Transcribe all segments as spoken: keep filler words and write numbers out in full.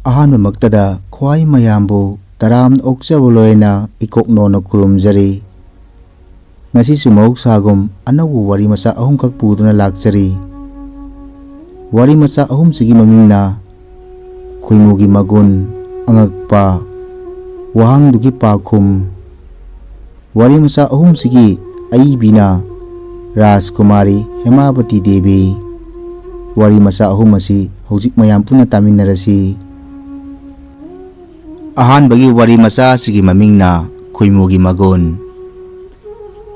ꯑꯍꯥꯟꯕꯃꯛꯇꯗ ꯈ꯭ꯋꯥꯏ ꯃꯌꯥꯝꯕꯨ ꯇꯔꯥꯝꯅ ꯑꯣꯛꯆꯕ ꯂꯣꯏꯅ ꯏꯀꯣꯛꯅꯣꯅ ꯈꯨꯔꯨꯝꯖꯔꯤ꯫ ꯉꯁꯤꯁꯨ ꯃꯍꯧꯁꯥꯒꯨꯝ ꯑꯅꯧꯕ ꯋꯥꯔꯤ ꯃꯆꯥ ꯑꯍꯨꯝꯈꯛ ꯄꯨꯗꯨꯅ ꯂꯥꯛꯆꯔꯤ꯫ ꯋꯥꯔꯤ ꯃꯆꯥ ꯑꯍꯨꯝꯁꯤꯒꯤ ꯃꯃꯤꯡꯅ ꯈꯣꯏꯃꯨꯒꯤ ꯃꯒꯨꯟ, ꯑꯉꯛꯄ, ꯋꯥꯍꯪꯗꯨꯒꯤ ꯄꯥꯎꯈꯨꯝ꯫ ꯋꯥꯔꯤ ꯃꯆꯥ ꯑꯍꯨꯝꯁꯤꯒꯤ ꯑꯏꯕꯤꯅ ꯔꯥꯖꯀꯨꯃꯥꯔꯤ ꯍꯦꯃꯥꯕꯇꯤ ꯗꯦꯕꯤ꯫ ꯋꯥꯔꯤ ꯃꯆꯥ ꯑꯍꯨꯝ ꯑꯁꯤ ꯍꯧꯖꯤꯛ ꯃꯌꯥꯝ ꯄꯨꯟꯅ ꯇꯥꯃꯤꯟꯅꯔꯁꯤ꯫ ꯑꯍꯥꯟꯕꯒꯤ ꯋꯥꯔꯤ ꯃꯆꯥ ꯑꯁꯤꯒꯤ ꯃꯃꯤꯡꯅ ꯈꯣꯏꯃꯨꯒꯤ ꯃꯒꯨꯟ꯫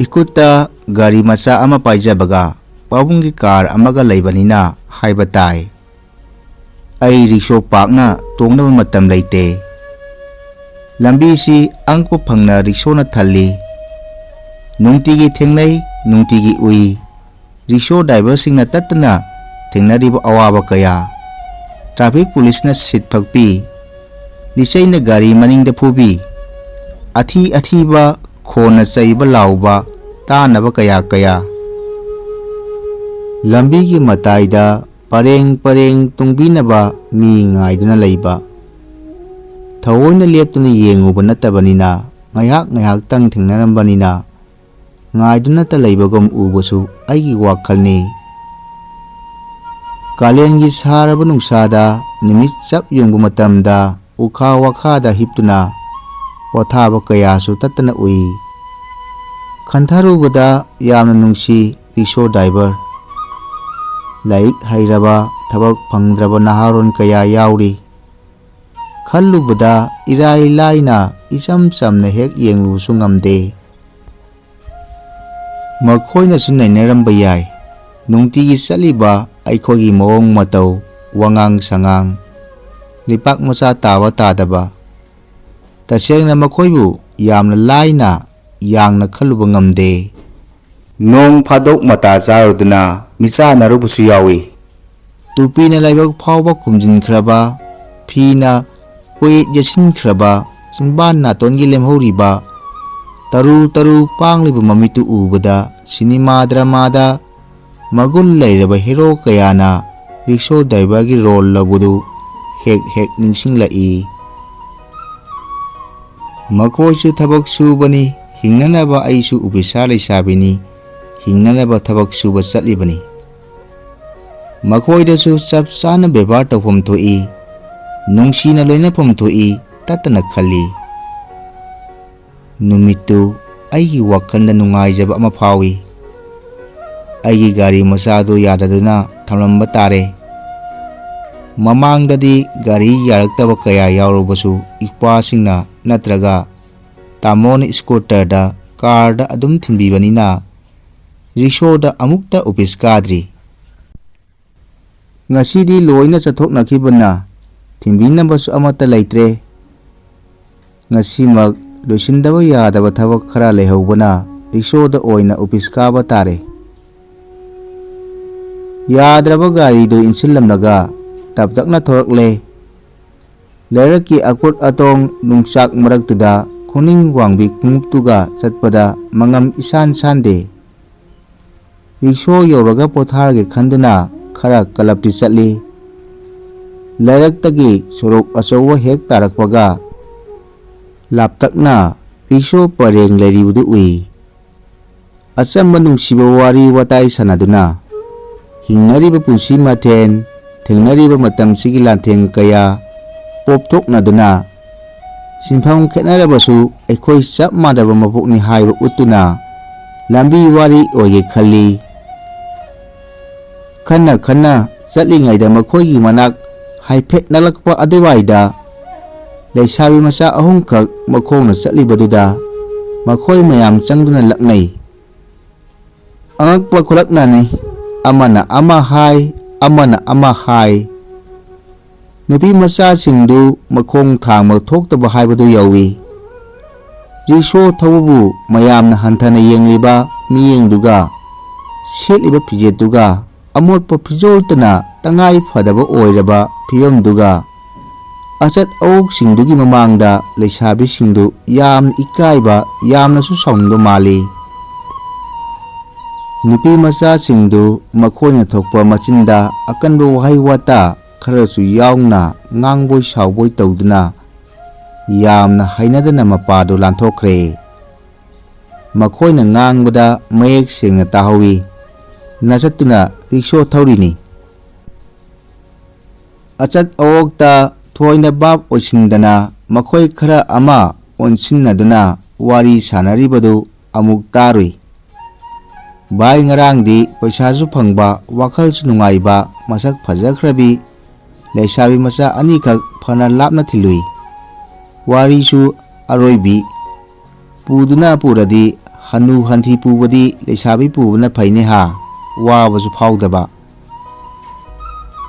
ꯏꯈꯨꯠꯇ ꯒꯥꯔꯤ ꯃꯆꯥ ꯑꯃ ꯄꯥꯏꯖꯕꯒ ꯄꯥꯕꯨꯡꯒꯤ ꯀꯥꯔ ꯑꯃꯒ ꯂꯩꯕꯅꯤꯅ ꯍꯥꯏꯕ ꯇꯥꯏ꯫ ꯑꯩ ꯔꯤꯛꯁꯣ ꯄꯥꯛꯅ ꯇꯣꯡꯅꯕ ꯃꯇꯝ ꯂꯩꯇꯦ꯫ ꯂꯝꯕꯤꯁꯤ ꯑꯉꯛꯄ ꯐꯪꯅ ꯔꯤꯛꯁꯣꯅ ꯊꯜꯂꯤ꯫ ꯅꯨꯡꯇꯤꯒꯤ ꯊꯦꯡꯅꯩ, ꯅꯨꯡꯇꯤꯒꯤ ꯎꯏ꯫ ꯔꯤꯛꯁꯣ ꯗ꯭ꯔꯥꯏꯚꯔꯁꯤꯡꯅ ꯇꯠꯇꯅ ꯊꯦꯡꯅꯔꯤꯕ ꯑꯋꯥꯕ ꯀꯌꯥ꯫ ꯇ꯭ꯔꯥꯐꯤꯛ ꯄꯨꯂꯤꯁꯅ ꯁꯤꯠ ꯐꯛꯄꯤ꯫ ꯂꯤꯆꯩꯅ ꯒꯥꯔꯤ ꯃꯅꯤꯡꯗ ꯐꯨꯕꯤ꯫ ꯑꯊꯤ ꯑꯊꯤꯕ ꯈꯣꯟꯅ ꯆꯩꯕ ꯂꯥꯎꯕ ꯇꯥꯅꯕ ꯀꯌꯥ ꯀꯌꯥ꯫ ꯂꯝꯕꯤꯒꯤ ꯃꯇꯥꯏꯗ ꯄꯔꯦꯡ ꯄꯔꯦꯡ ꯇꯣꯡꯕꯤꯅꯕ ꯃꯤ ꯉꯥꯏꯗꯨꯅ ꯂꯩꯕ꯫ ꯊꯑꯣꯏꯅ ꯂꯦꯞꯇꯨꯅ ꯌꯦꯡꯉꯨꯕ ꯅꯠꯇꯕꯅꯤꯅ ꯉꯥꯏꯍꯥꯛ ꯉꯥꯏꯍꯥꯛꯇꯪ ꯊꯦꯡꯅꯔꯝꯕꯅꯤꯅ ꯉꯥꯏꯗꯨꯅꯇ ꯂꯩꯕꯒꯨꯝ ꯎꯕꯁꯨ ꯑꯩꯒꯤ ꯋꯥꯈꯜꯅꯤ꯫ ꯀꯥꯂꯦꯟꯒꯤ ꯁꯥꯔꯕ ꯅꯨꯡꯁꯥꯗ ꯅꯨꯃꯤꯠ ꯆꯞ ꯌꯨꯡꯕ ꯃꯇꯝꯗ ꯎꯈꯥ ꯋꯥꯈꯥꯗ ꯍꯤꯞꯇꯨꯅ ꯄꯣꯊꯥꯕ ꯀꯌꯥꯁꯨ ꯇꯠꯇꯅ ꯎꯏ꯫ ꯈꯟꯊꯔꯨꯕꯗ ꯌꯥꯝꯅ ꯅꯨꯡꯁꯤ ꯔꯤꯛꯁꯣ ꯗ꯭ꯔꯥꯏꯚꯔ꯫ ꯂꯥꯏꯔꯤꯛ ꯍꯩꯔꯕ, ꯊꯕꯛ ꯐꯪꯗ꯭ꯔꯕ ꯅꯍꯥꯔꯣꯜ ꯀꯌꯥ ꯌꯥꯎꯔꯤ꯫ ꯈꯜꯂꯨꯕꯗ ꯏꯔꯥꯏ ꯂꯥꯏꯅ ꯏꯆꯝ ꯆꯝꯅ ꯍꯦꯛ ꯌꯦꯡꯂꯨꯕꯁꯨ ꯉꯝꯗꯦ꯫ ꯃꯈꯣꯏꯅꯁꯨ ꯅꯩꯅꯔꯝꯕ ꯌꯥꯏ꯫ ꯅꯨꯡꯇꯤꯒꯤ ꯆꯠꯂꯤꯕ ꯑꯩꯈꯣꯏꯒꯤ ꯃꯑꯣꯡ ꯃꯇꯧ, ꯋꯥꯉꯥꯡ ꯁꯉꯥꯡ, ꯂꯩꯄꯥꯛ ꯃꯆꯥ ꯇꯥꯕ ꯇꯥꯗꯕ꯫ ꯇꯁꯦꯡꯅ ꯃꯈꯣꯏꯕꯨ ꯌꯥꯝꯅ ꯂꯥꯏꯅ ꯌꯥꯡꯅ ꯈꯜꯂꯨꯕ ꯉꯝꯗꯦ꯫ ꯅꯣꯡ ꯐꯥꯗꯣꯛ ꯃꯇꯥ ꯆꯥꯔꯨꯗꯨꯅ ꯃꯤꯆꯥꯟꯅꯔꯨꯕꯁꯨ ꯌꯥꯎꯏ꯫ ꯇꯨꯄꯤꯅ ꯂꯥꯏꯕꯛ ꯐꯥꯎꯕ ꯈꯨꯝꯖꯤꯟꯈ꯭ꯔꯕ, ꯐꯤꯅ ꯀꯣꯏꯌꯦꯠ ꯌꯦꯠꯁꯤꯟꯈ꯭ꯔꯕ, ꯆꯤꯟꯕꯥꯟ ꯅꯥꯇꯣꯟꯒꯤ ꯂꯦꯝꯍꯧꯔꯤꯕ ꯇꯔꯨ ꯇꯔꯨ ꯄꯥꯡꯂꯤꯕ ꯃꯃꯤꯠꯇꯨ ꯎꯕꯗ ꯁꯤꯅꯦꯃꯥ ꯗ꯭ꯔꯃꯥꯗ ꯃꯒꯨꯟ ꯂꯩꯔꯕ ꯍꯦꯔꯣ ꯀꯌꯥꯅ ꯔꯤꯛꯁꯣ ꯗ꯭ꯔꯥꯏꯚꯔꯒꯤ ꯔꯣꯜ ꯂꯧꯕꯗꯨ ꯍꯦꯛ ꯍꯦꯛ ꯅꯤꯡꯁꯤꯡꯂꯛꯏ꯫ ꯃꯈꯣꯏꯁꯨ ꯊꯕꯛ ꯁꯨꯕꯅꯤ, ꯍꯤꯡꯅꯅꯕ꯫ ꯑꯩꯁꯨ ꯑꯣꯐꯤꯁꯥꯔ ꯂꯩꯁꯥꯕꯤꯅꯤ, ꯍꯤꯡꯅꯅꯕ ꯊꯕꯛ ꯁꯨꯕ ꯆꯠꯂꯤꯕꯅꯤ꯫ ꯃꯈꯣꯏꯗꯁꯨ ꯆꯞ ꯆꯥꯅ ꯕꯦꯕꯥꯔ ꯇꯧꯐꯝ ꯊꯣꯛꯏ, ꯅꯨꯡꯁꯤꯅ ꯂꯣꯏꯅꯐꯝ ꯊꯣꯛꯏ, ꯇꯠꯇꯅ ꯈꯜꯂꯤ꯫ ꯅꯨꯃꯤꯠꯇꯨ ꯑꯩꯒꯤ ꯋꯥꯈꯜꯗ ꯅꯨꯡꯉꯥꯏꯖꯕ ꯑꯃ ꯐꯥꯎꯏ꯫ ꯑꯩꯒꯤ ꯒꯥꯔꯤ ꯃꯆꯥꯗꯨ ꯌꯥꯗꯗꯨꯅ ꯊꯝꯂꯝꯕ ꯇꯥꯔꯦ꯫ ꯃꯃꯥꯡꯗꯗꯤ ꯒꯥꯔꯤ ꯌꯥꯔꯛꯇꯕ ꯀꯌꯥ ꯌꯥꯎꯔꯕꯁꯨ ꯏꯄ꯭ꯋꯥꯁꯤꯡꯅ ꯅꯠꯇ꯭ꯔꯒ ꯇꯥꯃꯣꯅ ꯁ꯭ꯀꯨꯇꯔꯗ, ꯀꯥꯔꯗ ꯑꯗꯨꯝ ꯊꯤꯟꯕꯤꯕꯅꯤꯅ ꯔꯤꯛꯁꯣꯗ ꯑꯃꯨꯛꯇ ꯑꯣꯐꯤꯁ ꯀꯥꯗ꯭ꯔꯤ꯫ ꯉꯁꯤꯗꯤ ꯂꯣꯏꯅ ꯆꯠꯊꯣꯛꯅꯈꯤꯕꯅ ꯊꯤꯟꯕꯤꯅꯕꯁꯨ ꯑꯃꯠꯇ ꯂꯩꯇ꯭ꯔꯦ꯫ ꯉꯁꯤꯃꯛ ꯂꯣꯏꯁꯤꯟꯗꯕ ꯌꯥꯗꯕ ꯊꯕꯛ ꯈꯔ ꯂꯩꯍꯧꯕꯅ ꯔꯤꯛꯁꯣꯗ ꯑꯣꯏꯅ ꯑꯣꯐꯤꯁ ꯀꯥꯕ ꯇꯥꯔꯦ꯫ ꯌꯥꯗ꯭ꯔꯕ ꯒꯥꯔꯤꯗꯨ ꯏꯟꯁꯤꯜꯂꯝꯂꯒ ꯇꯞ ꯇꯞꯅ ꯊꯣꯔꯛꯂꯦ꯫ ꯂꯩꯔꯛꯀꯤ ꯑꯀꯨꯠ ꯑꯇꯣꯡ ꯅꯨꯡꯆꯥꯛ ꯃꯔꯛꯇꯨꯗ ꯈꯨꯅꯤꯡ ꯋꯥꯡꯕꯤ ꯈꯣꯡꯎꯞꯇꯨꯒ ꯆꯠꯄꯗ ꯃꯉꯝ ꯏꯁꯥꯟ ꯁꯥꯟꯗꯦ꯫ ꯔꯤꯛꯁꯣ ꯌꯧꯔꯒ ꯄꯣꯊꯥꯔꯒꯦ ꯈꯟꯗꯨꯅ ꯈꯔ ꯀꯂꯞꯇꯤ ꯆꯠꯂꯤ꯫ ꯂꯩꯔꯛꯇꯒꯤ ꯁꯣꯔꯣꯛ ꯑꯆꯧꯕ ꯍꯦꯛ ꯇꯥꯔꯛꯄꯒ ꯂꯥꯞꯇꯛꯅ ꯔꯤꯛꯁꯣ ꯄꯔꯦꯡ ꯂꯩꯔꯤꯕꯗꯨ ꯎꯏ꯫ ꯑꯆꯝꯕ ꯅꯨꯡꯁꯤꯕ ꯋꯥꯔꯤ ꯋꯥꯇꯥꯏ ꯁꯥꯟꯅꯗꯨꯅ ꯍꯤꯡꯅꯔꯤꯕ ꯄꯨꯟꯁꯤ ꯃꯊꯦꯜ, ꯊꯦꯡꯅꯔꯤꯕ ꯃꯇꯝꯁꯤꯒꯤ ꯂꯥꯟꯊꯦꯡ ꯀꯌꯥ ꯄꯣꯞꯊꯣꯛꯅꯗꯨꯅ, ꯁꯤꯟꯐꯝ ꯈꯦꯠꯅꯔꯕꯁꯨ ꯑꯩꯈꯣꯏ ꯆꯞ ꯃꯥꯟꯅꯕ ꯃꯄꯣꯛꯅꯤ ꯍꯥꯏꯕ ꯎꯠꯇꯨꯅ ꯂꯝꯕꯤ ꯋꯥꯔꯤ ꯑꯣꯏꯒꯦ ꯈꯜꯂꯤ꯫ ꯈꯟꯅ ꯈꯟꯅ ꯆꯠꯂꯤꯉꯩꯗ ꯃꯈꯣꯏꯒꯤ ꯃꯅꯥꯛ ꯍꯥꯏꯐꯦꯠ ꯅꯛꯂꯛꯄ ꯑꯗꯨꯋꯥꯏꯗ ꯂꯩꯁꯥꯕꯤ ꯃꯆꯥ ꯑꯍꯨꯝꯈꯛ ꯃꯈꯣꯡꯅ ꯆꯠꯂꯤꯕꯗꯨꯗ ꯃꯈꯣꯏ ꯃꯌꯥꯝ ꯆꯪꯗꯨꯅ ꯂꯛꯅꯩ꯫ ꯑꯉꯛꯄ ꯈꯨꯂꯛꯅꯅꯤ꯫ ꯑꯃꯅ ꯑꯃ ꯍꯥꯏ, ꯑꯃꯅ ꯑꯃ ꯍꯥꯏ꯫ ꯅꯨꯄꯤ ꯃꯆꯥꯁꯤꯡꯗꯨ ꯃꯈꯣꯡ ꯊꯥꯡꯕ ꯊꯣꯛꯇꯕ ꯍꯥꯏꯕꯗꯨ ꯌꯧꯏ꯫ ꯔꯤꯛꯁꯣ ꯊꯧꯕꯕꯨ ꯃꯌꯥꯝꯅ ꯍꯟꯊꯅ ꯌꯦꯡꯂꯤꯕ ꯃꯤꯠꯌꯦꯡꯗꯨꯒ, ꯁꯦꯠꯂꯤꯕ ꯐꯤꯖꯦꯠꯇꯨꯒ, ꯑꯃꯣꯠꯄ ꯐꯤꯖꯣꯜꯇꯅ ꯇꯉꯥꯏ ꯐꯗꯕ ꯑꯣꯏꯔꯕ ꯐꯤꯕꯝꯗꯨꯒ, ꯑꯆꯠ ꯑꯋꯣꯛꯁꯤꯡꯗꯨꯒꯤ ꯃꯃꯥꯡꯗ ꯂꯩꯁꯥꯕꯤꯁꯤꯡꯗꯨ ꯌꯥꯝꯅ ꯏꯀꯥꯏꯕ, ꯌꯥꯝꯅꯁꯨ ꯁꯥꯎꯅꯤꯡꯕ ꯃꯥꯜꯂꯤ꯫ ꯅꯨꯄꯤ ꯃꯆꯥꯁꯤꯡꯗꯨ ꯃꯈꯣꯏꯅ ꯊꯣꯛꯄ ꯃꯆꯤꯟꯗ ꯑꯀꯟꯕ ꯋꯥꯍꯩ ꯋꯥꯇꯥ ꯈꯔꯁꯨ ꯌꯥꯎꯅ ꯉꯥꯡꯕꯣꯏ ꯁꯥꯎꯕꯣꯏ ꯇꯧꯗꯨꯅ ꯌꯥꯝꯅ ꯍꯩꯅꯗꯅ ꯃꯄꯥꯗꯨ ꯂꯥꯟꯊꯣꯛꯈ꯭ꯔꯦ꯫ ꯃꯈꯣꯏꯅ ꯉꯥꯡꯕꯗ ꯃꯌꯦꯛ ꯁꯦꯡꯅ ꯇꯥꯍꯧꯏ꯫ ꯅꯆꯠꯇꯨꯅ ꯔꯤꯛꯁꯣ ꯊꯧꯔꯤꯅꯤ꯫ ꯑꯆꯠ ꯑꯋꯣꯛꯇ ꯊꯣꯏꯅ ꯚꯥꯞ ꯑꯣꯏꯁꯤꯟꯗꯅ ꯃꯈꯣꯏ ꯈꯔ ꯑꯃ ꯑꯣꯟꯁꯤꯟꯅꯗꯨꯅ ꯋꯥꯔꯤ ꯁꯥꯟꯅꯔꯤꯕꯗꯨ ꯑꯃꯨꯛ ꯇꯥꯔꯨꯏ꯫ ꯚꯥꯏ, ꯉꯔꯥꯡꯗꯤ ꯄꯩꯁꯥꯁꯨ ꯐꯪꯕ, ꯋꯥꯈꯜꯁꯨ ꯅꯨꯡꯉꯥꯏꯕ, ꯃꯁꯛ ꯐꯖꯈ꯭ꯔꯕꯤ ꯂꯩꯁꯥꯕꯤ ꯃꯆꯥ ꯑꯅꯤꯈꯛ ꯐꯅ ꯂꯥꯞꯅ ꯊꯤꯜꯂꯨꯏ꯫ ꯋꯥꯔꯤꯁꯨ ꯑꯔꯣꯏꯕꯤ꯫ ꯄꯨꯗꯨꯅ ꯄꯨꯔꯗꯤ ꯍꯅꯨ ꯍꯟꯊꯤ ꯄꯨꯕꯗꯤ ꯂꯩꯁꯥꯕꯤ ꯄꯨꯕꯅ ꯐꯩꯅꯦ ꯍꯥ, ꯋꯥꯕꯁꯨ ꯐꯥꯎꯗꯕ꯫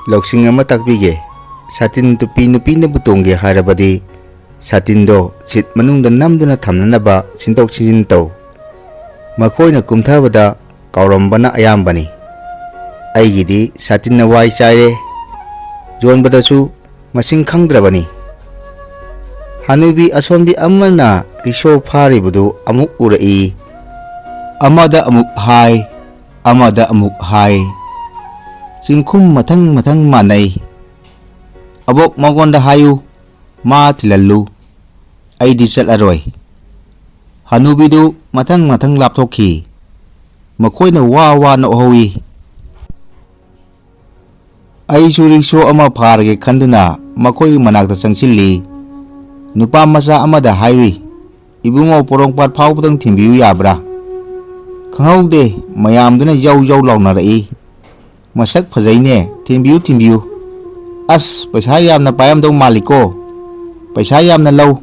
ꯂꯧꯁꯤꯡ ꯑꯃ ꯇꯥꯛꯄꯤꯒꯦ꯫ ꯁꯥꯇꯤꯟ ꯇꯨꯄꯤ ꯅꯨꯄꯤꯅꯕꯨ ꯇꯣꯡꯒꯦ ꯍꯥꯏꯔꯕꯗꯤ ꯁꯥꯇꯤꯟꯗꯣ ꯁꯤꯠ ꯃꯅꯨꯡꯗ ꯅꯝꯗꯨꯅ ꯊꯝꯅꯅꯕ ꯁꯤꯟꯗꯣꯛ ꯁꯤꯟꯖꯤꯟ ꯇꯧ꯫ ꯃꯈꯣꯏꯅ ꯀꯨꯝꯊꯕꯗ ꯀꯥꯎꯔꯝꯕꯅ ꯑꯌꯥꯝꯕꯅꯤ꯫ ꯑꯩꯒꯤꯗꯤ ꯁꯥꯇꯤꯟꯅ ꯋꯥꯏ ꯆꯥꯏꯔꯦ꯫ ꯌꯣꯟꯕꯗꯁꯨ ꯃꯁꯤꯡ ꯈꯪꯗ꯭ꯔꯕꯅꯤ꯫ ꯍꯅꯨꯕꯤ ꯑꯁꯣꯟꯕꯤ ꯑꯃꯅ ꯔꯤꯛꯁꯣ ꯐꯥꯔꯤꯕꯗꯨ ꯑꯃꯨꯛ ꯎꯔꯛꯏ꯫ ꯑꯃꯗ ꯑꯃꯨꯛ ꯍꯥꯏ, ꯑꯃꯗ ꯑꯃꯨꯛ ꯍꯥꯏ꯫ ꯆꯤꯡꯈꯨꯝ ꯃꯊꯪ ꯃꯊꯪ ꯃꯥꯟꯅꯩ꯫ "ꯑꯕꯣꯛ ꯃꯉꯣꯟꯗ ꯍꯥꯏꯌꯨ, ꯃꯥ ꯊꯤꯜꯍꯜꯂꯨ꯫ ꯑꯩꯗꯤ ꯆꯠꯂꯔꯣꯏ꯫" ꯍꯅꯨꯕꯤꯗꯨ ꯃꯊꯪ ꯃꯊꯪ ꯂꯥꯞꯊꯣꯛꯈꯤ꯫ ꯃꯈꯣꯏꯅ ꯋꯥ ꯋꯥ ꯅꯣꯛꯍꯧꯏ꯫ ꯑꯩꯁꯨ ꯔꯤꯛꯁꯣ ꯑꯃ ꯐꯥꯔꯒꯦ ꯈꯟꯗꯨꯅ ꯃꯈꯣꯏꯒꯤ ꯃꯅꯥꯛꯇ ꯆꯪꯁꯤꯜꯂꯤ꯫ ꯅꯨꯄꯥ ꯃꯆꯥ ꯑꯃꯗ ꯍꯥꯏꯔꯨꯏ, "ꯏꯕꯨꯡꯉꯣ, ꯄꯣꯔꯣꯝꯄꯥꯠ ꯐꯥꯎꯕꯗꯪ ꯊꯤꯟꯕꯤꯌꯨ ꯌꯥꯕ꯭ꯔꯥ?" ꯈꯪꯍꯧꯗꯦ, ꯃꯌꯥꯝꯗꯨꯅ ꯌꯧ ꯌꯧ ꯂꯥꯎꯅꯔꯛꯏ꯫ "ꯃꯁꯛ ꯐꯖꯩꯅꯦ, ꯊꯤꯟꯕꯤꯌꯨ, ꯊꯤꯟꯕꯤꯌꯨ꯫" "ꯑꯁ, ꯄꯩꯁꯥ ꯌꯥꯝꯅ ꯄꯥꯏꯔꯝꯗꯧ ꯃꯥꯜꯂꯤꯀꯣ, ꯄꯩꯁꯥ ꯌꯥꯝꯅ ꯂꯧ꯫"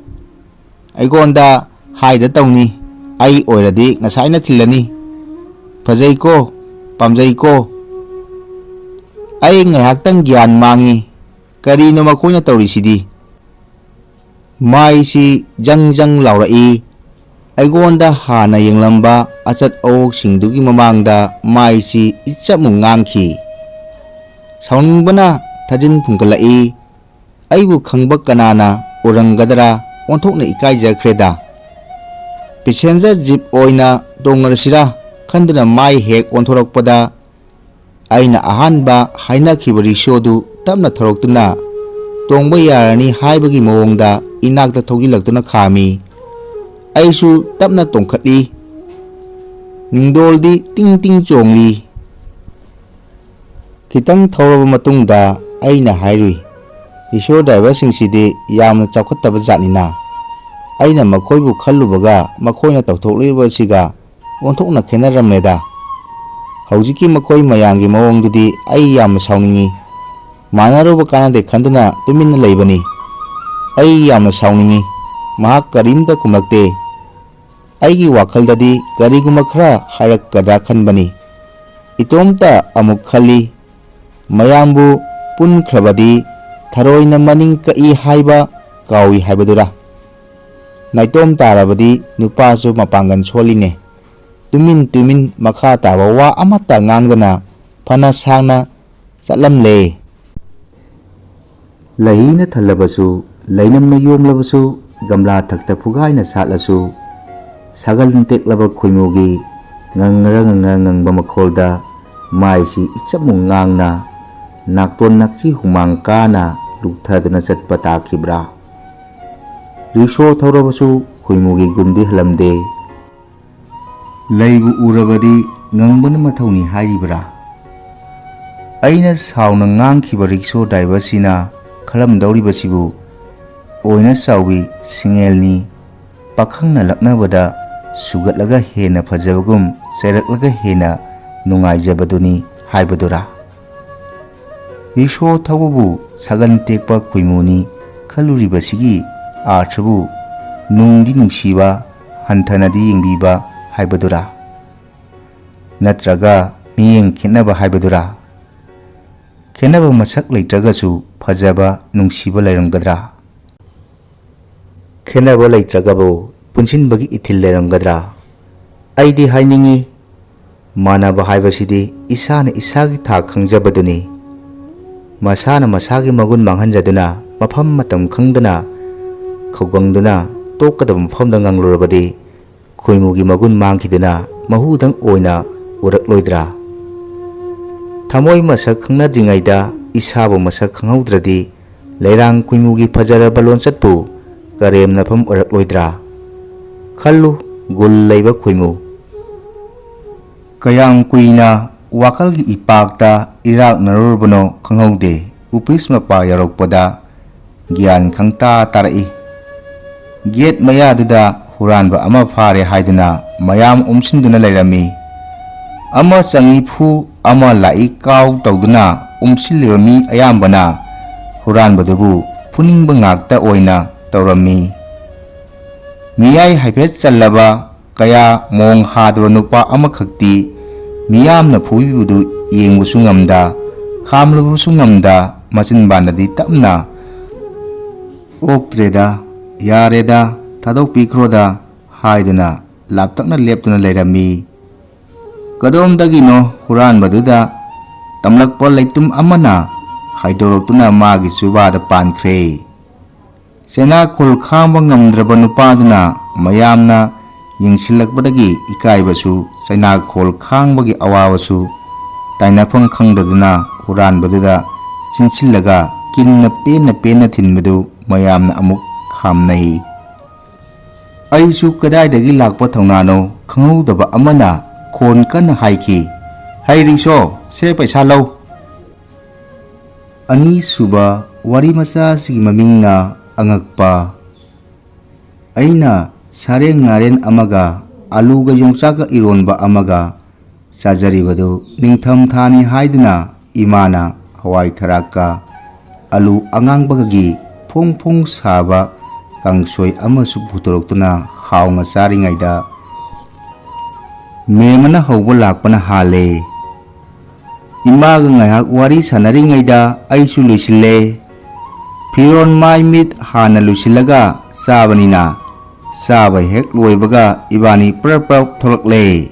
ꯑꯩꯉꯣꯟꯗ ꯍꯥꯏꯗ ꯇꯧꯅꯤ, ꯑꯩ ꯑꯣꯏꯔꯗꯤ ꯉꯁꯥꯏꯅ ꯊꯤꯜꯂꯅꯤ꯫ "ꯐꯖꯩꯀꯣ, ꯄꯥꯝꯖꯩꯀꯣ꯫" ꯑꯩ ꯉꯥꯏꯍꯥꯛꯇꯪ ꯒ꯭ꯌꯥꯟ ꯃꯥꯡꯉꯤ꯫ ꯀꯔꯤꯅꯣ ꯃꯈꯣꯏꯅ ꯇꯧꯔꯤꯁꯤꯗꯤ? ꯃꯥꯏꯁꯤ ꯖꯪ ꯖꯪ ꯂꯥꯎꯔꯛꯏ꯫ ꯑꯩꯉꯣꯟꯗ ꯍꯥꯟꯅ ꯌꯦꯡꯂꯝꯕ ꯑꯆꯠ ꯑꯋꯣꯛꯁꯤꯡꯗꯨꯒꯤ ꯃꯃꯥꯡꯗ ꯃꯥꯏꯁꯤ ꯏꯆꯞꯃꯨꯛ ꯉꯥꯡꯈꯤ꯫ ꯁꯥꯎꯅꯤꯡꯕꯅ ꯊꯥꯖꯤꯟ ꯐꯨꯝꯒꯠꯂꯛꯏ꯫ ꯑꯩꯕꯨ ꯈꯪꯕ ꯀꯅꯥꯅ ꯎꯔꯝꯒꯗ꯭ꯔꯥ? ꯑꯣꯟꯊꯣꯛꯅ ꯏꯀꯥꯏꯖꯈ꯭ꯔꯦꯗ꯫ ꯄꯦꯁꯦꯟꯖꯔ ꯖꯤꯞ ꯑꯣꯏꯅ ꯇꯣꯡꯉꯔꯁꯤꯔꯥ ꯈꯟꯗꯨꯅ ꯃꯥꯏ ꯍꯦꯛ ꯑꯣꯟꯊꯣꯔꯛꯄꯗ ꯑꯩꯅ ꯑꯍꯥꯟꯕ ꯍꯥꯏꯅꯈꯤꯕ ꯔꯤꯛꯁꯣꯗꯨ ꯇꯞꯅ ꯊꯧꯔꯛꯇꯨꯅ ꯇꯣꯡꯕ ꯌꯥꯔꯅꯤ ꯍꯥꯏꯕꯒꯤ ꯃꯑꯣꯡꯗ ꯏꯅꯥꯛꯇ ꯊꯧꯖꯤꯜꯂꯛꯇꯨꯅ ꯈꯥꯝꯃꯤ꯫ ꯑꯩꯁꯨ ꯇꯞꯅ ꯇꯣꯡꯈꯠꯂꯤ꯫ ꯅꯤꯡꯗꯣꯜꯗꯤ ꯇꯤꯡ ꯇꯤꯡ ꯆꯣꯡꯂꯤ꯫ ꯈꯤꯇꯪ ꯊꯧꯔꯕ ꯃꯇꯨꯡꯗ ꯑꯩꯅ ꯍꯥꯏꯔꯨꯏ, "ꯔꯤꯛꯁꯣ ꯗ꯭ꯔꯥꯏꯚꯔꯁꯤꯡꯁꯤꯗꯤ ꯌꯥꯝꯅ ꯆꯥꯎꯈꯠꯇꯕ ꯖꯥꯠꯅꯤꯅ꯫ ꯑꯩꯅ ꯃꯈꯣꯏꯕꯨ ꯈꯜꯂꯨꯕꯒ ꯃꯈꯣꯏꯅ ꯇꯧꯊꯣꯛꯂꯤꯕꯁꯤꯒ ꯑꯣꯟꯊꯣꯛꯅ ꯈꯦꯠꯅꯔꯝꯃꯦꯗ꯫ ꯍꯧꯖꯤꯛꯀꯤ ꯃꯈꯣꯏ ꯃꯌꯥꯝꯒꯤ ꯃꯑꯣꯡꯗꯨꯗꯤ ꯑꯩ ꯌꯥꯝꯅ ꯁꯥꯎꯅꯤꯡꯏ꯫ ꯃꯥꯟꯅꯔꯨꯕ ꯀꯥꯟꯅꯗꯦ ꯈꯟꯗꯨꯅ ꯇꯨꯃꯤꯟꯅ ꯂꯩꯕꯅꯤ꯫ ꯑꯩ ꯌꯥꯝꯅ ꯁꯥꯎꯅꯤꯡꯏ꯫ ꯃꯍꯥꯛ ꯀꯔꯤꯝꯇ ꯈꯨꯝꯂꯛꯇꯦ꯫ ꯑꯩꯒꯤ ꯋꯥꯈꯜꯗꯗꯤ ꯀꯔꯤꯒꯨꯝꯕ ꯈꯔ ꯍꯥꯏꯔꯛꯀꯗ꯭ꯔꯥ ꯈꯟꯕꯅꯤ꯫ ꯏꯇꯣꯝꯇ ꯑꯃꯨꯛ ꯈꯜꯂꯤ, ꯃꯌꯥꯝꯕꯨ ꯄꯨꯟꯈ꯭ꯔꯕꯗꯤ ꯊꯔꯣꯏꯅ ꯃꯅꯤꯡ ꯀꯛꯏ ꯍꯥꯏꯕ ꯀꯥꯎꯏ ꯍꯥꯏꯕꯗꯨꯔꯥ? ꯅꯥꯏꯇꯣꯝ ꯇꯥꯔꯕꯗꯤ ꯅꯨꯄꯥꯁꯨ ꯃꯄꯥꯡꯒꯜ ꯁꯣꯜꯂꯤꯅꯦ꯫ ꯇꯨꯃꯤꯟ ꯇꯨꯃꯤꯟ ꯃꯈꯥ ꯇꯥꯕ ꯋꯥ ꯑꯃꯠꯇ ꯉꯥꯡꯗꯅ ꯐꯅ ꯁꯥꯡꯅ ꯆꯠꯂꯝꯂꯦ꯫ ꯂꯩꯍꯤꯅ ꯊꯜꯂꯕꯁꯨ, ꯂꯩꯅꯝꯅ ꯌꯣꯝꯂꯕꯁꯨ, ꯒꯝꯂꯥ ꯊꯛꯇ ꯐꯨꯒꯥꯏꯅ ꯁꯥꯠꯂꯁꯨ, ꯁꯥꯒꯜ ꯇꯦꯛꯂꯕ ꯈꯣꯏꯃꯨꯒꯤ ꯉꯪꯔ ꯉꯪꯔ ꯉꯪꯕ ꯃꯈꯣꯜꯗ ꯃꯥꯏꯁꯤ ꯏꯆꯝꯃꯨ ꯉꯥꯡꯅ, ꯅꯥꯛꯇꯣꯟ ꯅꯥꯛꯁꯤ ꯍꯨꯃꯥꯡ ꯀꯥꯅ ꯂꯨꯞꯊꯗꯨꯅ ꯆꯠꯄ ꯇꯥꯈꯤꯕ꯭ꯔꯥ? ꯔꯤꯛꯁꯣ ꯊꯧꯔꯕꯁꯨ ꯈꯣꯏꯃꯨꯒꯤ ꯒꯨꯟꯗꯤ ꯍꯜꯂꯝꯗꯦ꯫ ꯂꯩꯕꯨ ꯎꯔꯕꯗꯤ ꯉꯪꯕꯅ ꯃꯊꯧꯅꯤ ꯍꯥꯏꯔꯤꯕ꯭ꯔꯥ? ꯑꯩꯅ ꯁꯥꯎꯅ ꯉꯥꯡꯈꯤꯕ ꯔꯤꯛꯁꯣ ꯗ꯭ꯔꯥꯏꯚꯔꯁꯤꯅ ꯈꯜꯂꯝꯗꯧꯔꯤꯕꯁꯤꯕꯨ ꯑꯣꯏꯅ ꯆꯥꯎꯕꯤ ꯁꯤꯡꯉꯦꯜꯅꯤ꯫ ꯄꯥꯈꯪꯅ ꯂꯛꯅꯕꯗ ꯁꯨꯒꯠꯂꯒ ꯍꯦꯟꯅ ꯐꯖꯕꯒꯨꯝ, ꯆꯩꯔꯛꯂꯒ ꯍꯦꯟꯅ ꯅꯨꯡꯉꯥꯏꯖꯕꯗꯨꯅꯤ ꯍꯥꯏꯕꯗꯨꯔꯥ? ꯔꯤꯛꯁꯣ ꯊꯧꯕꯕꯨ ꯁꯥꯒꯟ ꯇꯦꯛꯄ ꯈꯣꯏꯃꯨꯅꯤ ꯈꯜꯂꯨꯔꯤꯕꯁꯤꯒꯤ ꯑꯥꯔꯊꯕꯨ ꯅꯨꯡꯗꯤ ꯅꯨꯡꯁꯤꯕ, ꯍꯟꯊꯅꯗꯤ ꯌꯦꯡꯕꯤꯕ ꯍꯥꯏꯕꯗꯨꯔꯥ? ꯅꯠꯇ꯭ꯔꯒ ꯃꯤꯠꯌꯦꯡ ꯈꯦꯠꯅꯕ ꯍꯥꯏꯕꯗꯨꯔꯥ? ꯈꯦꯠꯅꯕ ꯃꯁꯛ ꯂꯩꯇ꯭ꯔꯒꯁꯨ ꯐꯖꯕ, ꯅꯨꯡꯁꯤꯕ ꯂꯩꯔꯝꯒꯗ꯭ꯔꯥ? ꯈꯦꯠꯅꯕ ꯂꯩꯇ꯭ꯔꯒꯕꯨ ꯄꯨꯟꯁꯤꯟꯕꯒꯤ ꯏꯊꯤꯜ ꯂꯩꯔꯝꯒꯗ꯭ꯔꯥ? ꯑꯩꯗꯤ ꯍꯥꯏꯅꯤꯡꯏ, ꯃꯥꯟꯅꯕ ꯍꯥꯏꯕꯁꯤꯗꯤ ꯏꯁꯥꯅ ꯏꯁꯥꯒꯤ ꯊꯥꯛ ꯈꯪꯖꯕꯗꯨꯅꯤ꯫ ꯃꯁꯥꯅ ꯃꯁꯥꯒꯤ ꯃꯒꯨꯟ ꯃꯥꯡꯍꯟꯖꯗꯨꯅ, ꯃꯐꯝ ꯃꯇꯝ ꯈꯪꯗꯅ ꯈꯧꯒꯪꯗꯨꯅ ꯇꯣꯛꯀꯗꯕ ꯃꯐꯝꯗ ꯉꯪꯂꯨꯔꯕꯗꯤ, ꯈꯣꯏꯃꯨꯒꯤ ꯃꯒꯨꯟ ꯃꯥꯡꯈꯤꯗꯨꯅ ꯃꯍꯨꯗꯪ ꯑꯣꯏꯅ ꯎꯔꯛꯂꯣꯏꯗ꯭ꯔꯥ? ꯊꯃꯣꯏ ꯃꯁꯛ ꯈꯪꯅꯗ꯭ꯔꯤꯉꯩꯗ ꯏꯁꯥꯕꯨ ꯃꯁꯛ ꯈꯪꯍꯧꯗ꯭ꯔꯗꯤ ꯂꯩꯔꯥꯡ ꯈꯨꯏꯃꯨꯒꯤ ꯐꯖꯔꯕ ꯂꯣꯟꯆꯠꯄꯨ ꯀꯔꯦꯝꯅꯐꯝ ꯑꯣꯏꯔꯛꯂꯣꯏꯗ꯭ꯔꯥ? ꯈꯜꯂꯨ, ꯒꯨꯜ ꯂꯩꯕ ꯈꯨꯏꯃꯨ꯫ ꯀꯌꯥꯝ ꯀꯨꯏꯅ ꯋꯥꯈꯜꯒꯤ ꯏꯄꯥꯛꯇ ꯏꯔꯥꯛꯅꯔꯨꯔꯕꯅꯣ ꯈꯪꯍꯧꯗꯦ, ꯑꯣꯐꯤꯁ ꯃꯄꯥ ꯌꯧꯔꯛꯄꯗ ꯒ꯭ꯌꯥꯟ ꯈꯪꯇꯥ ꯇꯥꯔꯛꯏ꯫ ꯒꯦꯠ ꯃꯌꯥꯗꯨꯗ ꯍꯨꯔꯥꯟꯕ ꯑꯃ ꯐꯥꯔꯦ ꯍꯥꯏꯗꯨꯅ ꯃꯌꯥꯝ ꯎꯝꯁꯤꯟꯗꯨꯅ ꯂꯩꯔꯝꯃꯤ꯫ ꯑꯃ ꯆꯪꯏ ꯐꯨ, ꯑꯃ ꯂꯥꯛꯏ ꯀꯥꯎ ꯇꯧꯗꯨꯅ ꯎꯝꯁꯤꯜꯂꯤꯕ ꯃꯤ ꯑꯌꯥꯝꯕꯅ ꯍꯨꯔꯥꯟꯕꯗꯨꯕꯨ ꯐꯨꯅꯤꯡꯕ ꯉꯥꯛꯇ ꯑꯣꯏꯅ ꯇꯧꯔꯝꯃꯤ꯫ ꯃꯤꯌꯥꯏ ꯍꯥꯏꯐꯦꯠ ꯆꯜꯂꯕ ꯀꯌꯥ ꯃꯣꯡ ꯍꯥꯗꯕ ꯅꯨꯄꯥ ꯑꯃꯈꯛꯇꯤ ꯃꯤꯌꯥꯝꯅ ꯐꯨꯕꯤꯕꯗꯨ ꯌꯦꯡꯕꯁꯨ ꯉꯝꯗ, ꯈꯥꯝꯂꯨꯕꯁꯨ ꯉꯝꯗ, ꯃꯆꯤꯟꯕꯥꯟꯗꯗꯤ ꯇꯞꯅ, "ꯑꯣꯛꯇ꯭ꯔꯦꯗ, ꯌꯥꯔꯦꯗ, ꯊꯥꯗꯣꯛꯄꯤꯈ꯭ꯔꯣꯗ" ꯍꯥꯏꯗꯨꯅ ꯂꯥꯞꯇꯛꯅ ꯂꯦꯞꯇꯨꯅ ꯂꯩꯔꯝꯃꯤ꯫ ꯀꯗꯣꯝꯗꯒꯤꯅꯣ ꯍꯨꯔꯥꯟꯕꯗꯨꯗ ꯇꯝꯂꯛꯄ ꯂꯩꯇꯨꯝ ꯑꯃꯅ ꯍꯥꯏꯗꯣꯔꯛꯇꯨꯅ ꯃꯥꯒꯤ ꯆꯨꯕꯥꯗ ꯄꯥꯟꯈ꯭ꯔꯦ꯫ ꯆꯩꯅꯥꯈꯣꯜ ꯈꯥꯡꯕ ꯉꯝꯗ꯭ꯔꯕ ꯅꯨꯄꯥꯗꯨꯅ ꯃꯌꯥꯝꯅ ꯌꯦꯡꯁꯤꯜꯂꯛꯄꯗꯒꯤ ꯏꯀꯥꯏꯕꯁꯨ ꯆꯩꯅꯥꯈꯣꯜ ꯈꯥꯡꯕꯒꯤ ꯑꯋꯥꯕꯁꯨ ꯇꯥꯏꯅꯐꯝ ꯈꯪꯗꯗꯨꯅ ꯍꯨꯔꯥꯟꯕꯗꯨꯗ ꯆꯤꯟꯁꯤꯜꯂꯒ ꯀꯤꯟꯅ ꯄꯦꯟꯅ ꯄꯦꯟꯅ ꯊꯤꯟꯕꯗꯨ ꯃꯌꯥꯝꯅ ꯑꯃꯨꯛ ꯈꯥꯝꯅꯩ꯫ ꯑꯩꯁꯨ ꯀꯗꯥꯏꯗꯒꯤ ꯂꯥꯛꯄ ꯊꯧꯅꯥꯅꯣ ꯈꯪꯍꯧꯗꯕ ꯑꯃꯅ ꯈꯣꯟ ꯀꯟꯅ ꯍꯥꯏꯈꯤ, "ꯍꯩ ꯔꯤꯛꯁꯣ, ꯁꯦ ꯄꯩꯁꯥ ꯂꯧ!" ꯑꯅꯤꯁꯨꯕ ꯋꯥꯔꯤ ꯃꯆꯥ ꯑꯁꯤꯒꯤ ꯃꯃꯤꯡꯅ ꯑꯉꯛꯄ꯫ ꯑꯩꯅ ꯁꯥꯔꯦꯡ ꯉꯥꯔꯦꯟ ꯑꯃꯒ ꯑꯂꯨꯒ ꯌꯣꯡꯆꯥꯛꯀ ꯏꯔꯣꯟꯕ ꯑꯃꯒ ꯆꯥꯖꯔꯤꯕꯗꯨ ꯅꯤꯡꯊꯝ ꯊꯥꯅꯤ ꯍꯥꯏꯗꯨꯅ ꯏꯃꯥꯅ ꯍꯋꯥꯏ ꯊꯔꯥꯛꯀ ꯑꯂꯨ ꯑꯉꯥꯡꯕꯒꯒꯤ ꯐꯣꯡ ꯐꯣꯡ ꯁꯥꯕ ꯀꯥꯡꯁꯣꯏ ꯑꯃꯁꯨ ꯄꯨꯊꯣꯔꯛꯇꯨꯅ ꯍꯥꯎꯅ ꯆꯥꯔꯤꯉꯩꯗ ꯃꯦꯝ ꯑꯃꯅ ꯍꯧꯕ ꯂꯥꯛꯄꯅ ꯍꯥꯜꯂꯦ꯫ ꯏꯃꯥꯒ ꯉꯥꯏꯍꯥꯛ ꯋꯥꯔꯤ ꯁꯥꯟꯅꯔꯤꯉꯩꯗ ꯑꯩꯁꯨ ꯂꯣꯏꯁꯤꯜꯂꯦ꯫ ꯐꯤꯔꯣꯟ ꯃꯥꯏ ꯃꯤꯠ ꯍꯥꯟꯅ ꯂꯣꯏꯁꯤꯜꯂꯒ ꯆꯥꯕꯅꯤꯅ, ꯆꯥꯕ ꯍꯦꯛ ꯂꯣꯏꯕꯒ ꯏꯕꯥꯅꯤ ꯄ꯭ꯔꯞ ꯄ꯭ꯔꯞ ꯊꯣꯛꯂꯛꯂꯦ꯫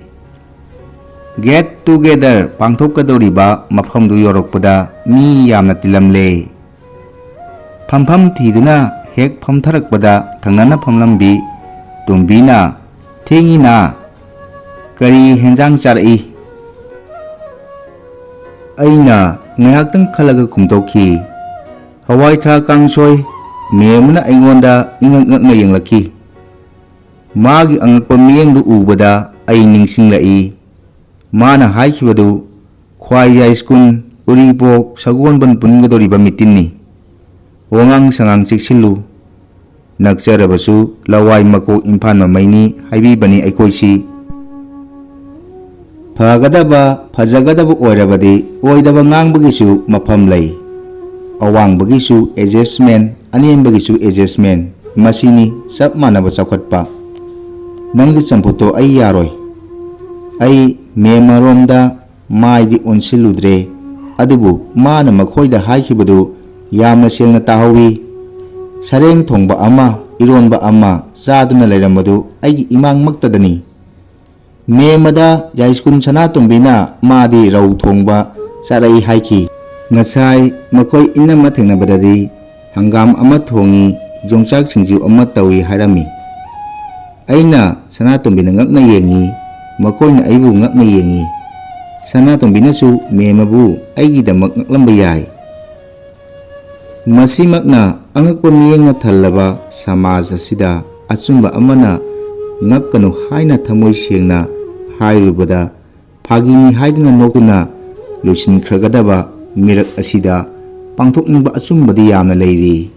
Get together ꯄꯥꯡꯊꯣꯛꯀꯗꯧꯔꯤꯕ ꯃꯐꯝꯗꯨ ꯌꯧꯔꯛꯄꯗ ꯃꯤ ꯌꯥꯝꯅ ꯇꯤꯜꯂꯝꯂꯦ꯫ ꯐꯝꯐꯝ ꯊꯤꯗꯨꯅ ꯍꯦꯛ ꯐꯝꯊꯔꯛꯄꯗ ꯊꯪꯅꯅ ꯐꯝꯂꯝꯕꯤ ꯇꯣꯝꯕꯤꯅ, "ꯊꯦꯡꯉꯤꯅ, ꯀꯔꯤ ꯍꯦꯟꯖꯥꯡ ꯆꯥꯔꯛꯏ?" ꯑꯩꯅ ꯉꯥꯏꯍꯥꯛꯇꯪ ꯈꯜꯂꯒ ꯈꯨꯝꯗꯣꯛꯈꯤ꯫ ꯍꯋꯥꯏ ꯊ꯭ꯔꯥꯛ ꯀꯥꯡꯁꯣꯏ꯫ ꯃꯦꯝꯅ ꯑꯩꯉꯣꯟꯗ ꯏꯉꯛ ꯉꯛꯅ ꯌꯦꯡꯂꯛꯈꯤ꯫ ꯃꯥꯒꯤ ꯑꯉꯛꯄ ꯃꯤꯠꯌꯦꯡꯗꯨ ꯎꯕꯗ ꯑꯩ ꯅꯤꯡꯁꯤꯡꯂꯛꯏ꯫ ꯃꯥꯅ ꯍꯥꯏꯈꯤꯕꯗꯨ ꯈ꯭ꯋꯥꯏ ꯌꯥꯏꯁ꯭ꯀꯨꯜ, ꯎꯔꯤꯄꯣꯛ, ꯁꯒꯣꯜꯕꯟ ꯄꯨꯟꯒꯗꯧꯔꯤꯕ ꯃꯤꯇꯤꯟꯅꯤ꯫ ꯋꯥꯉꯥꯡ ꯁꯉꯥꯡ ꯆꯦꯛꯁꯤꯜꯂꯨ꯫ ꯅꯛꯆꯔꯕꯁꯨ ꯂꯋꯥꯏ ꯃꯀꯣꯛ ꯏꯝꯐꯥꯜ ꯃꯃꯩꯅꯤ ꯍꯥꯏꯕꯤꯕꯅꯤ ꯑꯩꯈꯣꯏꯁꯤ꯫ ꯐꯒꯗꯕ, ꯐꯖꯒꯗꯕ ꯑꯣꯏꯔꯕꯗꯤ ꯑꯣꯏꯗꯕ ꯉꯥꯡꯕꯒꯤꯁꯨ ꯃꯐꯝ ꯂꯩ꯫ ꯑꯋꯥꯡꯕꯒꯤꯁꯨ adjustment, ꯑꯅꯦꯝꯕꯒꯤꯁꯨ adjustment꯫ ꯃꯁꯤꯅꯤ ꯆꯞ ꯃꯥꯟꯅꯕ ꯆꯥꯎꯈꯠꯄ꯫ ꯅꯪꯒꯤ ꯆꯝꯐꯨꯠꯇꯣ ꯑꯩ ꯌꯥꯔꯣꯏ꯫ ꯑꯩ ꯃꯦꯝ ꯃꯔꯣꯝꯗ ꯃꯥꯏꯗꯤ ꯑꯣꯟꯁꯤꯜꯂꯨꯗ꯭ꯔꯦ, ꯑꯗꯨꯕꯨ ꯃꯥꯅ ꯃꯈꯣꯏꯗ ꯍꯥꯏꯈꯤꯕꯗꯨ ꯌꯥꯝꯅ ꯁꯦꯡꯅ ꯇꯥꯍꯧꯏ꯫ ꯁꯔꯦꯡ ꯊꯣꯡꯕ ꯑꯃ, ꯏꯔꯣꯟꯕ ꯑꯃ ꯆꯥꯗꯨꯅ ꯂꯩꯔꯝꯕꯗꯨ ꯑꯩꯒꯤ ꯏꯃꯥꯡꯃꯛꯇꯗꯅꯤ꯫ ꯃꯦꯝ ꯑꯗ ꯌꯥꯏꯁ꯭ꯀꯨꯜ ꯁꯅꯥꯇꯣꯝꯕꯤꯅ ꯃꯥꯗꯤ ꯔꯧ ꯊꯣꯡꯕ ꯆꯥꯔꯛꯏ ꯍꯥꯏꯈꯤ꯫ ꯉꯁꯥꯏ ꯃꯈꯣꯏ ꯏꯅꯝꯃ ꯊꯦꯡꯅꯕꯗꯗꯤ ꯍꯪꯒꯥꯝ ꯑꯃ ꯊꯣꯡꯏ, ꯌꯣꯡꯆꯥꯛ ꯁꯤꯡꯖꯨ ꯑꯃ ꯇꯧꯏ ꯍꯥꯏꯔꯝꯃꯤ꯫ ꯑꯩꯅ ꯁꯅꯥꯇꯣꯝꯕꯤꯗ ꯉꯛꯅ ꯌꯦꯡꯏ, ꯃꯈꯣꯏꯅ ꯑꯩꯕꯨ ꯉꯛꯅ ꯌꯦꯡꯏ꯫ ꯁꯅꯥꯇꯣꯝꯕꯤꯅꯁꯨ ꯃꯦꯝ ꯑꯕꯨ ꯑꯩꯒꯤꯗꯃꯛ ꯉꯛꯂꯝꯕ ꯌꯥꯏ꯫ ꯃꯁꯤꯃꯛꯅ ꯑꯉꯛꯄ ꯃꯤꯠꯌꯦꯡꯅ ꯊꯜꯂꯕ ꯁꯃꯥꯖ ꯑꯁꯤꯗ ꯑꯆꯨꯝꯕ ꯑꯃꯅ ꯉꯛꯀꯅꯨ ꯍꯥꯏꯅ ꯊꯃꯣꯏ ꯁꯦꯡꯅ ꯍꯥꯏꯔꯨꯕꯗ ꯐꯥꯒꯤꯅꯤ ꯍꯥꯏꯗꯨꯅ ꯅꯣꯛꯇꯨꯅ ꯂꯣꯏꯁꯤꯟꯈ꯭ꯔꯒꯗꯕ ꯃꯤꯔꯛ ꯑꯁꯤꯗ ꯄꯥꯡꯊꯣꯛꯅꯤꯡꯕ ꯑꯆꯨꯝꯕꯗꯤ ꯌꯥꯝꯅ ꯂꯩꯔꯤ꯫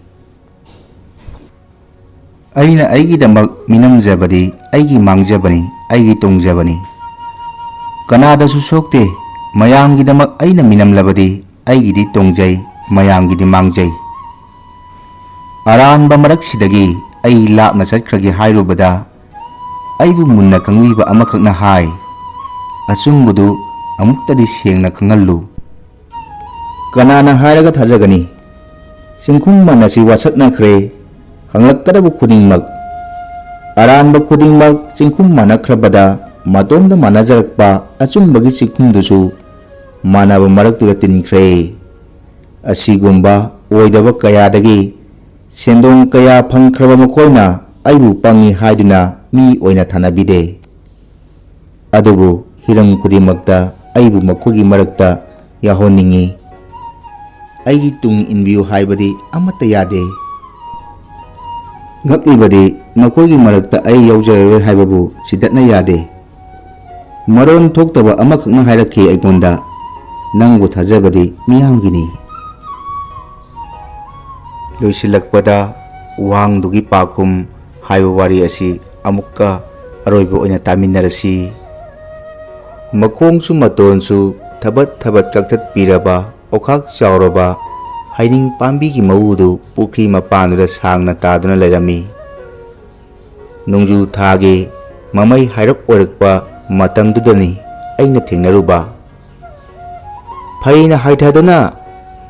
ꯑꯩꯅ ꯑꯩꯒꯤꯗꯃꯛ ꯃꯤꯅꯝꯖꯕꯗꯤ ꯑꯩꯒꯤ ꯃꯥꯡꯖꯕꯅꯤ, ꯑꯩꯒꯤ ꯇꯣꯡꯖꯕꯅꯤ꯫ ꯀꯅꯥꯗꯁꯨ ꯁꯣꯛꯇꯦ꯫ ꯃꯌꯥꯝꯒꯤꯗꯃꯛ ꯑꯩꯅ ꯃꯤꯅꯝꯂꯕꯗꯤ ꯑꯩꯒꯤꯗꯤ ꯇꯣꯡꯖꯩ, ꯃꯌꯥꯝꯒꯤꯗꯤ ꯃꯥꯡꯖꯩ꯫ ꯑꯔꯥꯟꯕ ꯃꯔꯛꯁꯤꯗꯒꯤ ꯑꯩ ꯂꯥꯞꯅ ꯆꯠꯈ꯭ꯔꯒꯦ ꯍꯥꯏꯔꯨꯕꯗ ꯑꯩꯕꯨ ꯃꯨꯟꯅ ꯈꯪꯕꯤꯕ ꯑꯃꯈꯛꯅ ꯍꯥꯏ, "ꯑꯆꯨꯝꯕꯗꯨ ꯑꯃꯨꯛꯇꯗꯤ ꯁꯦꯡꯅ ꯈꯪꯍꯜꯂꯨ"꯫ ꯀꯅꯥꯅ ꯍꯥꯏꯔꯒ ꯊꯥꯖꯒꯅꯤ? ꯆꯤꯡꯈꯨꯝ ꯃꯥꯟꯅꯁꯤ ꯋꯥꯁꯛꯅꯈ꯭ꯔꯦ꯫ ꯍꯪꯂꯛꯀꯗꯕ ꯈꯨꯗꯤꯡꯃꯛ, ꯑꯔꯥꯟꯕ ꯈꯨꯗꯤꯡꯃꯛ ꯆꯤꯡꯈꯨꯝ ꯃꯥꯟꯅꯈ꯭ꯔꯕꯗ ꯃꯇꯣꯝꯇ ꯃꯥꯟꯅꯖꯔꯛꯄ ꯑꯆꯨꯝꯕꯒꯤ ꯆꯤꯡꯈꯨꯝꯗꯨꯁꯨ ꯃꯥꯟꯅꯕ ꯃꯔꯛꯇꯨꯗ ꯇꯤꯟꯈ꯭ꯔꯦ꯫ ꯑꯁꯤꯒꯨꯝꯕ ꯑꯣꯏꯗꯕ ꯀꯌꯥꯗꯒꯤ ꯁꯦꯟꯗꯣꯡ ꯀꯌꯥ ꯐꯪꯈ꯭ꯔꯕ ꯃꯈꯣꯏꯅ ꯑꯩꯕꯨ ꯄꯪꯉꯤ ꯍꯥꯏꯗꯨꯅ ꯃꯤ ꯑꯣꯏꯅ ꯊꯥꯅꯕꯤꯗꯦ꯫ ꯑꯗꯨꯕꯨ ꯍꯤꯔꯝ ꯈꯨꯗꯤꯡꯃꯛꯇ ꯑꯩꯕꯨ ꯃꯈꯣꯏꯒꯤ ꯃꯔꯛꯇ ꯌꯥꯎꯍꯟꯅꯤꯡꯏ꯫ ꯑꯩꯒꯤ ꯇꯨꯡ ꯏꯟꯕꯤꯌꯨ ꯍꯥꯏꯕꯗꯤ ꯑꯃꯠꯇ ꯌꯥꯗꯦ꯫ ꯉꯛꯂꯤꯕꯗꯤ ꯃꯈꯣꯏꯒꯤ ꯃꯔꯛꯇ ꯑꯩ ꯌꯥꯎꯖꯔꯔꯣꯏ ꯍꯥꯏꯕꯕꯨ ꯁꯤꯗꯠꯅ ꯌꯥꯗꯦ꯫ ꯃꯔꯣꯟ ꯊꯣꯛꯇꯕ ꯑꯃꯈꯛꯅ ꯍꯥꯏꯔꯛꯈꯤ ꯑꯩꯉꯣꯟꯗ, "ꯅꯪꯕꯨ ꯊꯥꯖꯕꯗꯤ ꯃꯤꯌꯥꯝꯒꯤꯅꯤ"꯫ ꯂꯣꯏꯁꯤꯜꯂꯛꯄꯗ, "ꯋꯥꯍꯪꯗꯨꯒꯤ ꯄꯥꯎꯈꯨꯝ" ꯍꯥꯏꯕ ꯋꯥꯔꯤ ꯑꯁꯤ ꯑꯃꯨꯛꯀ ꯑꯔꯣꯏꯕ ꯑꯣꯏꯅ ꯇꯥꯃꯤꯟꯅꯔꯁꯤ꯫ ꯃꯈꯣꯡꯁꯨ ꯃꯇꯣꯟꯁꯨ ꯊꯕꯠ ꯊꯕꯠ ꯀꯛꯊꯠꯄꯤꯔꯕ, ꯑꯣꯈꯥꯛ ꯆꯥꯎꯔꯕ ꯍꯩꯅꯤꯡ ꯄꯥꯝꯕꯤꯒꯤ ꯃꯎꯗꯨ ꯄꯨꯈ꯭ꯔꯤ ꯃꯄꯥꯟꯗꯨꯗ ꯁꯥꯡꯅ ꯇꯥꯗꯨꯅ ꯂꯩꯔꯝꯃꯤ꯫ ꯅꯣꯡꯖꯨ ꯊꯥꯒꯤ ꯃꯃꯩ ꯍꯥꯏꯔꯞ ꯑꯣꯏꯔꯛꯄ ꯃꯇꯝꯗꯨꯗꯅꯤ ꯑꯩꯅ ꯊꯦꯡꯅꯔꯨꯕ꯫ ꯐꯩꯅ ꯍꯥꯏꯊꯗꯨꯅ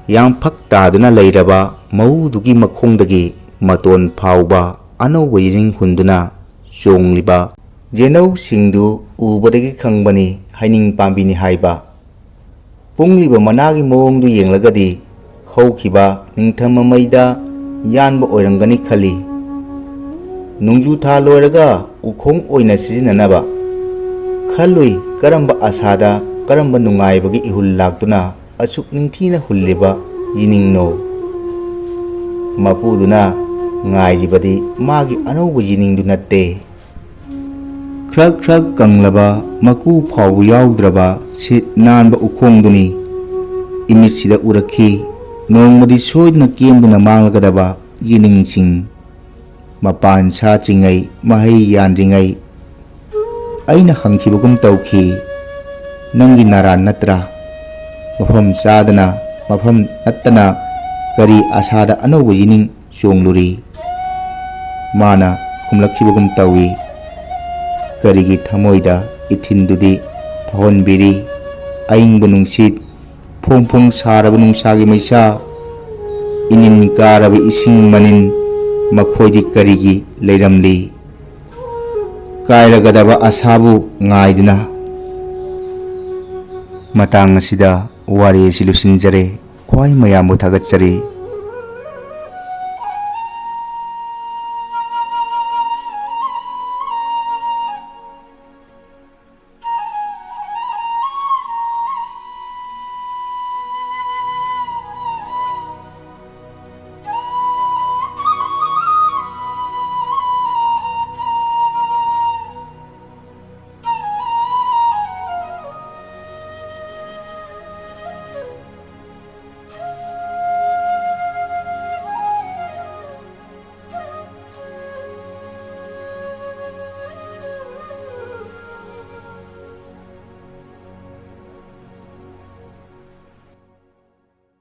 ꯌꯥꯝꯐꯛ ꯇꯥꯗꯨꯅ ꯂꯩꯔꯕ ꯃꯎꯗꯨꯒꯤ ꯃꯈꯣꯡꯗꯒꯤ ꯃꯇꯣꯟ ꯐꯥꯎꯕ ꯑꯅꯧꯕ ꯌꯦꯅꯤꯡ ꯍꯨꯟꯗꯨꯅ ꯆꯣꯡꯂꯤꯕ ꯌꯦꯅꯧꯁꯤꯡꯗꯨ ꯎꯕꯗꯒꯤ ꯈꯪꯕꯅꯤ ꯍꯩꯅꯤꯡ ꯄꯥꯝꯕꯤꯅꯤ ꯍꯥꯏꯕ꯫ ꯄꯨꯡꯂꯤꯕ ꯃꯅꯥꯒꯤ ꯃꯑꯣꯡꯗꯨ ꯌꯦꯡꯂꯒꯗꯤ ꯍꯧꯈꯤꯕ ꯅꯤꯡꯊꯝ ꯃꯃꯩꯗ ꯌꯥꯟꯕ ꯑꯣꯏꯔꯝꯒꯅꯤ ꯈꯜꯂꯤ꯫ ꯅꯣꯡꯖꯨ ꯊꯥ ꯂꯣꯏꯔꯒ ꯎꯈꯣꯡ ꯑꯣꯏꯅ ꯁꯤꯖꯤꯟꯅꯅꯕ ꯈꯜꯂꯨꯏ꯫ ꯀꯔꯝꯕ ꯑꯁꯥꯗ, ꯀꯔꯝꯕ ꯅꯨꯡꯉꯥꯏꯕꯒꯤ ꯏꯍꯨꯜ ꯂꯥꯛꯇꯨꯅ ꯑꯁꯨꯛ ꯅꯤꯡꯊꯤꯅ ꯍꯨꯜꯂꯤꯕ ꯌꯦꯅꯤꯡꯅꯣ? ꯃꯄꯨꯗꯨꯅ ꯉꯥꯏꯔꯤꯕꯗꯤ ꯃꯥꯒꯤ ꯑꯅꯧꯕ ꯌꯦꯅꯤꯡꯗꯨ ꯅꯠꯇꯦ꯫ ꯈ꯭ꯔꯛ ꯈ꯭ꯔꯛ ꯀꯪꯂꯕ, ꯃꯀꯨ ꯐꯥꯎꯕ ꯌꯥꯎꯗ꯭ꯔꯕ ꯁꯤꯠ ꯅꯥꯟꯕ ꯎꯈꯣꯡꯗꯨꯅꯤ ꯏꯃꯤꯠꯁꯤꯗ ꯎꯔꯛꯈꯤ꯫ ꯅꯣꯡꯃꯗꯤ ꯁꯣꯏꯗꯅ ꯀꯦꯝꯗꯨꯅ ꯃꯥꯡꯂꯒꯗꯕ ꯌꯦꯅꯤꯡꯁꯤꯡ꯫ ꯃꯄꯥꯟ ꯁꯥꯠꯇ꯭ꯔꯤꯉꯩ, ꯃꯍꯩ ꯌꯥꯟꯗ꯭ꯔꯤꯉꯩ, ꯑꯩꯅ ꯍꯪꯈꯤꯕꯒꯨꯝ ꯇꯧꯈꯤ, "ꯅꯪꯒꯤ ꯅꯥꯔꯥꯟ ꯅꯠꯇ꯭ꯔꯥ? ꯃꯐꯝ ꯆꯥꯗꯅ, ꯃꯐꯝ ꯅꯠꯇꯅ ꯀꯔꯤ ꯑꯁꯥꯗ ꯑꯅꯧꯕ ꯌꯦꯅꯤꯡ ꯆꯣꯡꯂꯨꯔꯤ?" ꯃꯥꯅ ꯈꯨꯝꯂꯛꯈꯤꯕꯒꯨꯝ ꯇꯧꯏ, "ꯀꯔꯤꯒꯤ ꯊꯃꯣꯏꯗ ꯏꯊꯤꯟꯗꯨꯗꯤ ꯐꯥꯎꯍꯟꯕꯤꯔꯤ? ꯑꯏꯪꯕ ꯅꯨꯡꯁꯤꯠ, ꯐꯣꯡ ꯐꯣꯡ ꯁꯥꯔꯕ ꯅꯨꯡꯁꯥꯒꯤ ꯃꯩꯁꯥ, ꯏꯅꯤꯟ ꯀꯥꯔꯕ ꯏꯁꯤꯡ ꯃꯅꯤꯟ, ꯃꯈꯣꯏꯗꯤ ꯀꯔꯤꯒꯤ ꯂꯩꯔꯝꯂꯤ? ꯀꯥꯏꯔꯒꯗꯕ ꯑꯁꯥꯕꯨ ꯉꯥꯏꯗꯨꯅ?" ꯃꯇꯥꯡ ꯑꯁꯤꯗ ꯋꯥꯔꯤ ꯑꯁꯤ ꯂꯣꯏꯁꯤꯟꯖꯔꯦ꯫ ꯈ꯭ꯋꯥꯏ ꯃꯌꯥꯝꯕꯨ ꯊꯥꯒꯠꯆꯔꯤ꯫